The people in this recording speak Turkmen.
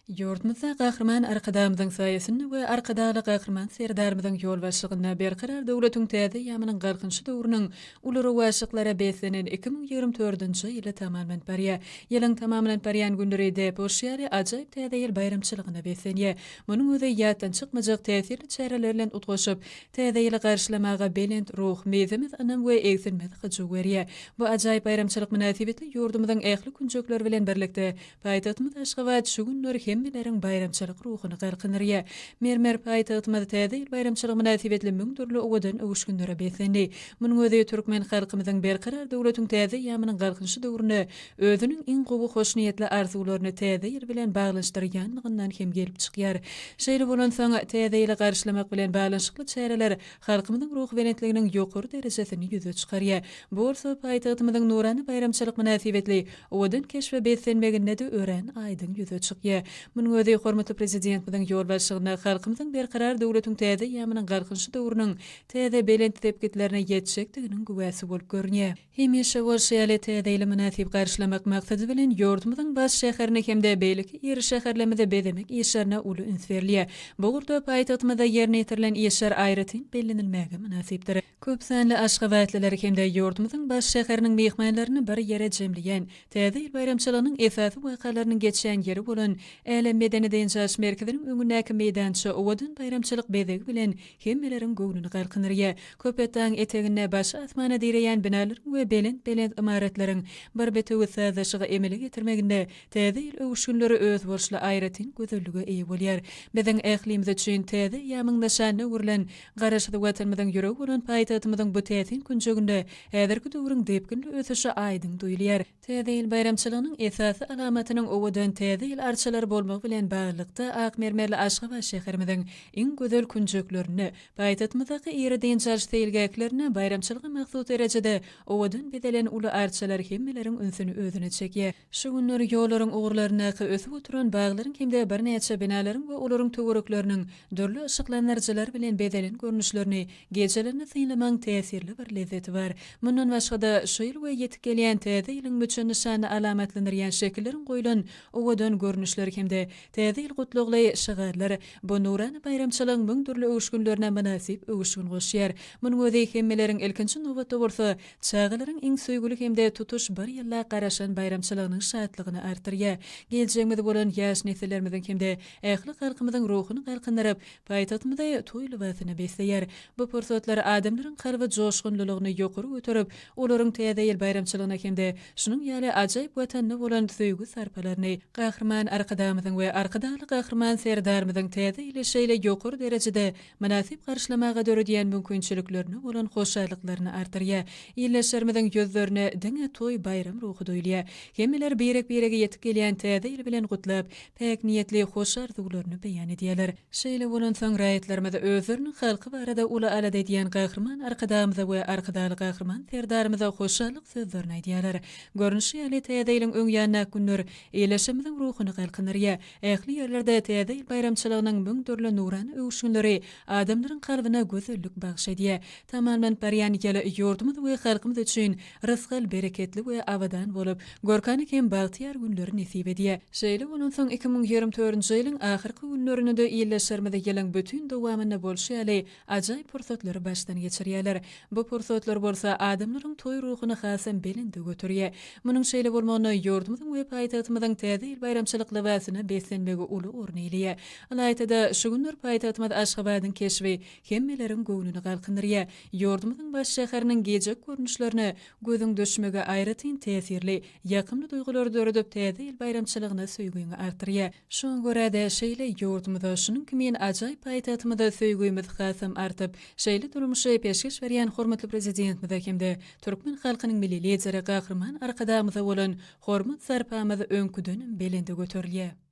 Ýurdumyzda Gahryman Arkadagymyzyň saýasynda we Arkadagly Gahryman Serdarymyzyň ýolbaşçylygynda Berkarar döwletiň täze eýýamynyň Galkynyşy döwrüniň uly rowaçlyklara beslenen 2024-nji ýyly tamamlanyp barýar. Ýylyň tamamlanyp barýan günleri däp bolşy ýaly, ajaýyp Täze ýyl baýramçylygyna beslenýär. Munuň özi ýatdan çykmajak täsirli çäreler bilen utgaşyp, Täze ýyly garşylamaga belent ruh, mizemez ynam we egsilmez hyjuw berýär. Bu ajaýyp baýramçylyk mynasybetli ýurdumyzyň ähli künjekleri bilen birlikde, Paýtagtymyz Aşgabat şu günler hemmeleriň baýramçylyk ruhuny galkyndyrýar. Mermer paýtagtymyz Täze ýyl baýramçylygy mynasybetli müň dürli owadan öwüşginlere beslendi. Munuň özi türkmen halkymyzyň Berkarar döwletiň täze eýýamynyň Galkynyşy döwründe özüniň iň gowy hoşniýetli arzuwlaryny Täze ýyl bilen baglanyşdyrýanlygyndan hem gelip çykýar. Şeýle bolansoň, Täze ýyly garşylamak bilen baglanyşykly çäreler halkymyzyň ruhubelentliginiň ýokary derejesini ýüze çykarýar. Bu bolsa paýtagtymyzyň nurana baýramçylyk mynasybetli owadan keşbe beslenmeginde-de örän aýdyň ýüze çykýar. Munuň özi hormatly Prezidentimiziň ýolbaşçylygynda halkymyzyň Berkarar döwletiň täze eýýamynyň Galkynyşy döwrüniň täze belent sepgitlerine ýetjekdiginiň güwäsi bolup görünýär. Hemişe bolşy ýaly, Täze ýyly mynasyp garşylamak maksady bilen, ýurdumyzyň baş şäherini hem-de beýleki iri şäherlerimizi bezemek işlerine uly üns berilýär. Bu ugurda paýtagtymyzda ýerine ýetirilen işler aýratyn bellenilmäge mynasypdyr. Köp sanly aşgabatlylary hem-de ýurdumyzyň baş şäheriniň myhmanlaryny bir ýere jemleýän Täze ýyl baýramçylygynyň esasy wakalarynyň geçýän ýeri bolan Älem medeni-dynç alyş merkeziniň öňündäki meýdança owadan baýramçylyk bezegi bilen hemmeleriň göwnüni galkyndyrýar. Köpetdagyň eteginde başy asmana direýän binalaryň we belent-belent ymaratlaryň bir bitewi sazlaşygy emele getirmeginde Täze ýyl öwüşginleri özboluşly aýratyn gözellige eýe bolýar. Biziň ählimiz üçin täze eýýamyň nyşanyna öwrülen Garaşsyz Watanymyzyň ýüregi bolan paýtagtymyzyň bu täsin künjeginde häzirki döwrüň depginli ösüşi aýdyň duýulýar. Täze ýyl baýramçylygynyň esasy alamatynyň owadan Täze ýyl arçalary bolmagy bilen baglylykda, ak mermerli Aşgabat şäherimiziň iň gözel künjeklerinde, paýtagtymyzdaky iri dynç alyş seýilgählerinde baýramçylyga mahsus derejede owadan bezelen uly arçalar hemmeleriň ünsüni özüne çekýär. Şu günler ýollaryň ugurlaryndaky ösüp oturan baglaryň hem-de birnäçe binalaryň we olaryň töwerekleriniň dürli yşyklandyryjylar bilen bezelen görnüşlerini gijelerini synlamagyň täsirli bir lezzeti bar. Mundan başga-da, şu ýyl we ýetip gelýän Täze ýylyň müçe nyşanyny alamatlandyrýan şekilleriň goýlan owadan görnüşleri hem-de Täze ýyl gutlagly şygarlar bu nurana baýramçylygyň müň dürli öwüşginlerine mynasyp öwüşgin goşýar. Munuň özi hemmeleriň, ilkinji nobatda bolsa, Çagalaryň iň söýgüli hem-de tutuş bir ýyllap garaşan baýramçylygynyň şatlygyny artdyrýar. Geljegimiz bolan ýaş nesillerimiziň hem-de ähli halkymyzyň ruhuny galkyndyryp, paýtagtymyzy toý lybasyna besleýär. Bu pursatlar adamlaryň kalby joşgunlylygyny ýokary göterip, olaryň Täze ýyl baýramçylygyna hem-de şunuň ýaly ajaýyp Watanyna bolan söýgi-sarpalaryny, Gahryman Arkadagymyzyň we Arkadagly Gahryman Serdarymyzyň Täze ýyly şeýle ýokary derejede mynasyp garşylamaga döredýän mümkinçiliklerine bolan hoşallyklaryny artdyrýar. Ildeşlerimiziň ýüzlerine diňe toý-baýram ruhy duýulýar. Hemmeler birek-birege ýetip gelýän Täze ýyl bilen gutlap, päk niýetli hoş arzuwlaryny beýan edýärler. Şeýle bolansoň, raýatlarymyz özleriniň halky barada uly alada edýän Gahryman Arkadagymyza we Arkadagly Gahryman Serdarymyza hoşallyk sözlerini aýdýarlar. Görnüşi ýaly, Täze ýylyň öň ýanyndaky günler ildeşlerimiziň ruhuny galkyndyrýar. Ähli ýerlerde Täze ýyl baýramçylygynyň müň dürli nurana öwüşginleri adamlaryň kalbyna gözellik bagyş edýär. Tamamlanyp barýan ýyl ýurdumyz we halkymyz üçin rysgal-bereketli we abadan bolup, görkana hem bagtyýar günleri nesip edýär. Şeýle bolansoň, 2024-nji ýylyň ahyrky günlerinde-de ildeşlerimiz ýylyň bütin dowamynda bolşy ýaly, ajaýyp pursatlary başdan geçirýärler. Bu pursatlar bolsa adamlaryň toý ruhuny hasam belende göterýär. Munuň şeýle bolmagyna ýurdumyzyň we paýtagtymyzyň Täze ýyl baýramçylyk lybasyna beslenmegi uly orun eýeleýär. Ylaýta-da, şu günler paýtagtymyz Aşgabadyň keşbi hemmeleriň göwnüni galkyndyrýar. Ýurdumyzyň baş şäheriniň gijeki görnüşlerine gözüň düşmegi aýratyn täsirli, ýakymly duýgulary döredip, Täze ýyl baýramçylygyna söýgiňi artdyrýar. Şoňa görä-de, şeýle ýurdumyza, şunuň kimin ajaýyp paýtagtymyza söýgimiz hasam artyp, şeýle durmuşy peşgeş berýän hormatly Prezidentimize hem-de türkmen halkynyň Milli Lideri Gahryman Arkadagymyza bolan hormat-sarpamyz öňküdenem belende göterilýär.